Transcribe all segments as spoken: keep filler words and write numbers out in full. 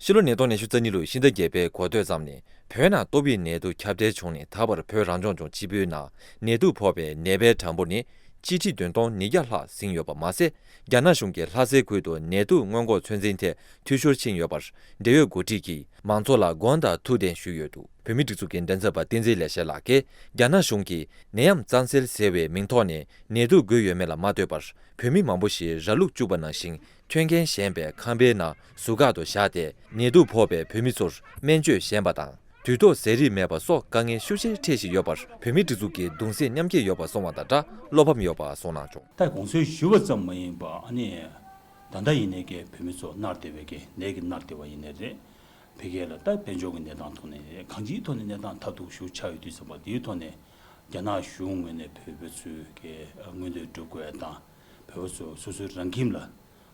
ཕྱི་ལོ་ཉིས་སྟོང་ཉི་ཤུ་རྩ་གཉིས་ལོའི་ཕྱི་ཟླ་བརྒྱད་པའི་འགོ་སྟོད་ཙམ་ནས་བོད་ནང་ཏོག་དབྱིབས་ནད་དུག་ཁྱབ་གདལ་བྱུང་ནས། ད་བར་བོད་རང་སྐྱོང་ལྗོངས་སྤྱི་པའི་ནང་ནད་དུག་ཕོག་པའི་ནད་པའི་གྲངས་འབོར་ནི་སྤྱི་ཁྲི་བདུན་སྟོང་ཉིས་བརྒྱ་ལྷག་ཟིན་ཡོད་པ་མ་ཟད། རྒྱ་ནག་གཞུང་གིས་ལྷ་སའི་ཁུལ་དུ་ནད་དུག་སྔོན་འགོག་ཚོད་འཛིན་ཐད་འཐུས་ཤོར་ཕྱིན་ཡོད་པར། འབྲེལ་ཡོད་འགོ་ཁྲིད་ཀྱིས་མང་ཚོགས་ལ་དགོངས་དག་ཐུགས་བདེན་ཞུས་ཡོད་འདུག་བོད་མིའི་སྒྲིག་འཛུགས་ཀྱི་མགྲིན་ཚབ་པ་བསྟན་འཛིན་ལེགས་བཤད་ལགས་ཀྱིས། རྒྱ་ནག་གཞུང་གིས་ནད་ཡམས་གཙང་སེལ་ཟེར་བའི་མིང་ཐོག་ནས་ནད་དུག་འགོས་ཡོད་མེད་ལ་མ་ལྟོས་པར། བོད་མི་མང་པོ་ཞིག་ར་ལུག་བཅུག་པ་ནང་བཞིན། ཁྱོན་གན་ཞན་པའི་ཁང་པའི་ནང་ཟུར་བཀག་ཏུ་བཞག་སྟེ། ནད་དུག་ཕོག་པའི་བོད་མི་ཚོར་སྨན་བཅོས་ཞན་པ་དང་། དུས་ཐོག་ཟས་རིགས་མེད་པ་སོགས་དཀའ་ངལ་ཤུགས་ཆེར་འཕྲད་བཞིན་ཡོད་པར། བོད་མིའི་སྒྲིག་འཛུགས་ཀྱིས་གདུང་སེམས་མཉམ་སྐྱེད་ཡོད་པ་སོང་བ་དང་སྦྲགས། བློ་ཕམ་ཡོད་པ་གསུངས་གནང་བྱུང་། ད་དགོངས་སེལ་ཞུས་པ་ཙམ་མ་ཡིན་པ། ཨ་ནི་ད་ལྟ་ཡིན་ནའི་གི་བོད་མི་ཚོ་མནར་བསྡད་པའི་གི་ནད་ཀྱིས་མནར་བསྡད་པ་ཡིན་ནའི་རེད། ཕ་གི་ལ་ད་དཔལ་འབྱོར་གྱི་གནས་སྟངས་ཐོག་ནས་རེད། གང་ཅིའི་ཐོག་ནས་གནས་སྟངས་ཐབས་སྡུག་ཤུགས་ཆགས་ཡོད་དུས་ཙམ་པ་འདིའི་ཐོག་ནས་རྒྱ་ནག་གཞུང་ངོས་ནས་བོད་པ་ཚོའི་གི་མངོན་འདོད་སྒྲུབ་དགོས་ཡ་དང་། བོད་པ་ཚོ་སོ་སོའི་རང་ཁྱིམ་ལ་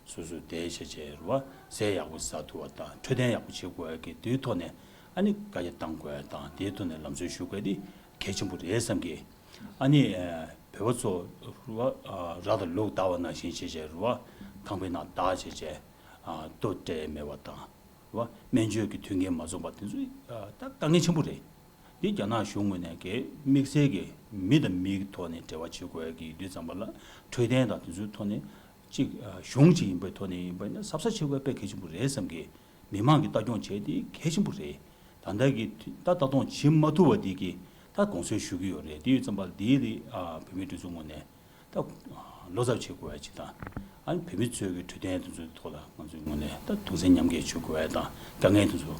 སོ་སོ་བསྡད་བྱས་བྱས་རེད་བ། ཟས་ཡག་པོ་ཟ་ཐུབ་པ་དང་། འཕྲོད་བསྟེན་ཡག་པོ་བྱེད་དགོས་ཡ་གི་དེའི་ཐོག་ནས་ཨ་ནི་བཀའ་རྒྱ་བཏང་དགོས་ཡ་དང་། དེའི་ཐོག་ནས་ལམ་སྲོལ་ཞུ་དགོས་ཡ་དེ་གལ་ཆེན་པོ་རེད་བསམ་གི། ཨ་ནི་ཨ་བོད་པ་ཚོ་རེད་བ། ཨ་ར་དང་ལུག་བདའ་བ་ནང་བཞིན་བྱས་བྱས་རེད་བ། ཁང་པའི་ནང་བདག་བྱས་བྱས་ཨ་ལྟོ་སྤྲད་མེད་པ་དང་། རེད་བ། སྨན་བཅོས་ཀྱི་མཐུན་རྐྱེན་མ་འཛོམས་པ་དེ་ཚོ་ཨ་ད་དཀའ་ངལ་ཆེན་པོ་རེད། འདི་རྒྱ་ནག་གཞུང་ངོས་ནས་གི་དམིགས་བསལ་གྱི་མི་དང་མི་གི་ཐོག་ནས་འབྲེལ་བ་བྱེད་དགོས་ཡ་གི་ཡོད་དུས་ཙམ་པ་ལ། འཕྲོད་བསྟེན་དང་དེ་ཚོའི་ཐོག་ནས་གཅིག་ཨ་གཞུང་གཅིག་ཡིན་པའི་ཐོག་ནས་ཡིན་པ་ཡིན་ན་གཟབ་གཟབ་བྱེད་དགོས་དཔེ་གལ་ཆེན་པོ་རེད་བསམ་གི། མི་མང་གི་ལྟ་སྐྱོང་བྱས་དེ་གལ་ཆེན་པོ་རེད། ད་ལྟ་གི་ད་ལྟ་སྟངས་བྱེད་མ་ཐུབ་པ་འདི་གི་ད་དགོངས་སེལ་ཞུ་གི་ཡོད་རེད། དེ་ཡོད་ཙམ་པ་ལ་འདི་ལ་ཨ་བོད་མིའི་སྒྲིག་འཛུགས་ངོས་ནས་ད་བློ་འཚབ་བྱེད་དགོས་ཡ་ཅིག་དང་། ཨ་ནི་བོད་མི་ཚོའི་གི་འཕྲོད་བསྟེན་དེ་ཚོའི་ཐོག་ལ་ང་ཚོའི་ངོས་ནས་ད་གདུང་སེམས་མཉམ་སྐྱེད་བྱེད་དགོས་ཡ་དང་། དཀའ་ངལ་དེ་ཚོ་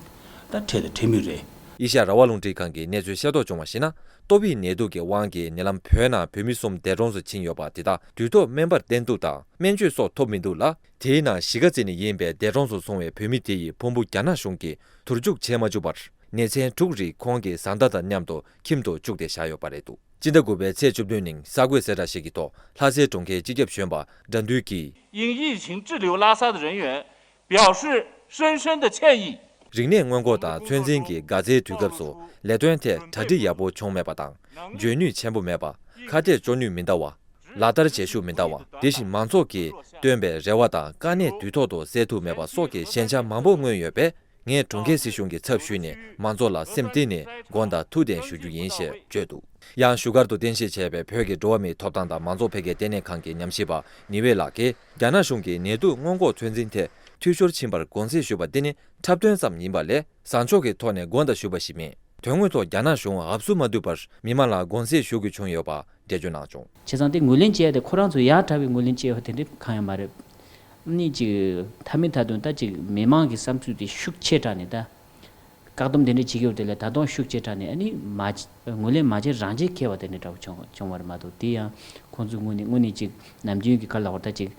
ད་འཕྲད་དང་འཕྲད་མུས་རེད། ཨེ་ཤ་ཡ་རང་དབང་རླུང་འཕྲིན་ཁང་གིས་གནས་ཚུལ་ཤེས་རྟོགས་བྱུང་བར་གཞིགས་ན། ཏོག་དབྱིབས་ནད་དུག་གི་དབང་གིས་ཉེ་ལམ་བོད་ནང་བོད་མི་གསུམ་འདས་གྲོངས་སུ་ཕྱིན་ཡོད་པ་དེ་དག་དུས་ཐོག་སྨན་པར་བསྟེན་གཏུག་དང་སྨན་བཅོས་སོགས་ཐོབ་མི་འདུག་ལ། དེའི་ནང་གཞིས་ཀ་རྩེ་ནས་ཡིན་པའི་འདས་གྲོངས་སུ་སོང་བའི་བོད་མི་དེ་ཡི་ཕུང་པོ་རྒྱ་ནག་གཞུང་གིས་དུར་འཇུག་བྱེད་མ་བཅུག་པར། ནད་ཚན་དྲུག་རིགས་ཁོང་གི་བཟའ་ཟླ་དང་མཉམ་དུ་ཁྱིམ་དུ་བཅུག་སྟེ་བཞག་ཡོད་པ་རེད་འདུག་སྤྱི་ཟླ་དགུ་པའི་ཚེས་བཅུ་བདུན་ཉིན་གསར་འགོད་གསལ་བསྒྲགས་ཤིག་གི་ཐོག་ལྷ་སའི་གྲོང་ཁྱེར་སྤྱི་ཁྱབ་གཞོན་པ་དགྲ་འདུལ་གྱིས། 因疫情滞留拉萨的人员表示深深的歉意。 རིག་གནས་སྔོན་འགོག་དང་ཚོད་འཛིན་གྱི་དགའ་ཚལ་དུས་སྐབས་སུ་ལས་དོན་ཐད་གྲ་སྒྲིག་ཡག་པོ་བྱུང་མེད་པ་དང་། འཇོན་ནུས་ཆེན་པོ་མེད་པ། ཁ་གཏད་གཅོག་ནུས་མི་འདང་བ། ལག་བསྟར་བྱེད་ཤུགས་མི་འདང་བ། དེ་བཞིན་མང་ཚོགས་ཀྱིས་བཏོན་པའི་རེ་བ་དང་དཀའ་གནད་དུས་ཐོག་ཏུ་སེལ་ཐུབ་མེད་པ་སོགས་ཀྱི་ཞན་ཆ་མང་པོ་མངོན་ཡོད་པས། ངས་གྲོང་ཁྱེར་སྲིད་གཞུང་གི་ཚབ་ཞུས་ནས་མང་ཚོགས་ལ་སེམས་གཏིང་ནས་དགོངས་དག་ཐུགས་བདེན་ཞུ་རྒྱུ་ཡིན་ཞེས་བརྗོད་འདུག་ཡང་བཞུགས་སྒར་དུ་རྟེན་གཞི་བྱས་པའི་བོད་ཀྱི་འགྲོ་བ་མིའི་ཐོབ་ཐང་དང་མང་གཙོ་འཕེལ་རྒྱས་ལྟེ་གནས་ཁང་གི་ཉམས་ཞིབ་པ་ཉི་འོད་ལགས་ཀྱིས། རྒྱ་ནག་གཞུང་གིས་ནད་དུག་སྔོན་འགོག་ཚོད་འཛིན་ཐད་འཐུས་ཤོར་ཕྱིན་པར་དགོངས་སེལ་ཞུས་པ་འདི་ནི་འཁྲབ་སྟོན་ཙམ་ཡིན་པ་ལས། བཟང་ཕྱོགས་ཀྱི་ཐོག་ནས་དགོངས་དག་ཞུས་པ་ཞིག་མིན། དོན་དངོས་ཐོག་རྒྱ་ནག་གཞུང་ཧབ་སུ་མ་བསྡུས་པར་མི་མང་ལ་དགོངས་སེལ་ཞུ་དགོས་བྱུང་ཡོད་པ་འགྲེལ་བརྗོད་གནང་བྱུང་། བྱས་ཙང་དེ་ངོས་ལེན་བྱས་ཏེ་ཁོ་རང་ཚོ་ཡར་དྲག་པའི་ངོས་ལེན་བྱས་པ་དེ་འདྲ་གང་ཡང་མ་རེད། ནི་ཅིག་མཐའ་མའི་མཐའ་དོན་ད་ཅིག་མི་མང་གི་བསམ་ཚུལ་དེ་ཤུགས་ཆེ་དྲགས་ནས་ད་བཀག་སྡོམ་དེ་འདྲ་བྱེད་ཀྱི་ཡོད་དེ་ལས་ད་དུང་ཤུགས་ཆེ་དྲགས་ནས་ཨ་ནི་མ་ངོས་ལེན་མ་བྱས་རང་བྱས་ཁེལ་བ་དེ་འདྲ་འདྲ་པོ་བྱུང་བྱུང་བ་རེད་མ་གཏོགས། དེ་ཡང་ཁོང་ཚོའི་ངོས་ནས་དངོས་གནས་ཅིག་ནམ་རྒྱུན་གྱི་ག་ལ་བར་ད་ཅིག་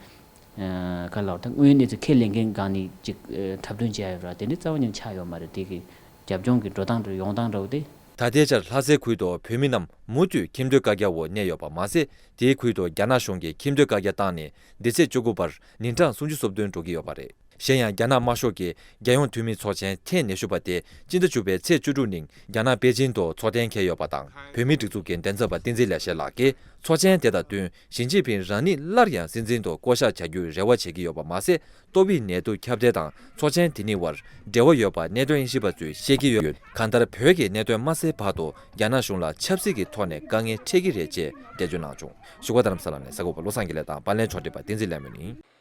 ག་ལ་བར་ད་དངོས་ཡོད་གནས་ཚུལ་ཁས་ལེན་མཁན་སྒང་ནས་ཅིག་འཁྲབ་སྟོན་བྱས་ཡོད་ར་དེ་འདྲ་རྩ་བ་ཉིད་ཆགས་ཡོད་མ་རེད། དེ་གི་རྒྱབ་ལྗོངས་ཀྱི་འགྲོ་སྟངས་འདྲ་ཡོང་སྟངས་འདྲ་བོ་དེ། ད་ལྟའི་ཆར་ལྷ་སའི་ཁུལ་དུ་བོད་མི་རྣམས་མུ་མཐུད་ཁྱིམ་སྡོད་བཀའ་རྒྱ་འོག་གནས་ཡོད་པ་མ་ཟད། དེའི་ཁུལ་དུ་རྒྱ་ནག་གཞུང་གིས་ཁྱིམ་སྡོད་བཀའ་རྒྱ་བཏང་ནས་འདི་ཚེས་བཅུ་དགུ་བར་ཉིན་གྲངས་སུམ་ཅུ་སོ་བདུན་འགྲོ་གི་ཡོད་པ་རེད། གཞན་ཡང་རྒྱ་ནག་དམར་ཤོག་གི་རྒྱལ་ཡོངས་འཐུས་མི་ཚོགས་ཆེན་ཐེངས་ཉི་ཤུ་པ་དེ་སྤྱི་ཟླ་བཅུ་པའི་ཚེས་བཅུ་དྲུག་ཉིན་རྒྱ་ནག་པེ་ཅིན་དུ་ཚོགས་གཏན་འཁེལ་ཡོད་པ་དང་། བོད་མིའི་སྒྲིག་འཛུགས་ཀྱི་མགྲིན་ཚབ་པ་བསྟན་འཛིན་ལེགས་བཤད་ལགས་ཀྱིས་ཚོགས་ཆེན་དེ་དང་བསྟུན་ཞི་ཅིན་ཕིང་རང་ཉིད་སླར་ཡང་སྲིད་འཛིན་དུ་བསྐོ་གཞག་བྱ་རྒྱུའི་རེ་བ་བྱེད་ཀྱི་ཡོད་པ་མ་ཟད། ཏོག་དབྱིབས་ནད་དུག་ཁྱབ་གདལ་དང་ཚོགས་ཆེན་དེ་གཉིས་བར་འབྲེལ་བ་ཡོད་པ་གནད་དོན་དབྱེ་ཞིབ་པ་ཚོས་བཤད་ཀྱི་ཡོད། གང་ལྟར་བོད་ཀྱི་གནད་དོན་མ་སེལ་བར་དུ་རྒྱ་ནག་གཞུང་ལ་ཆབ་སྲིད་ཀྱི་ཐོག་ནས་དཀའ་ངལ་འཕྲད་ཀྱི་རེད་ཅེས་འགྲེལ་བརྗོད་གནང་བྱུང་། བཞུགས་སྒར་རྡ་རམ་ས་ལ་ནས་གསར་འགོད་པ་བློ་བཟང་དགེ་ལེགས་དང་པར་ལེན་ཕྱོགས་སྒྲིག་པ་བསྟན་འཛིན་ལེགས་སྨོན་ཡིན།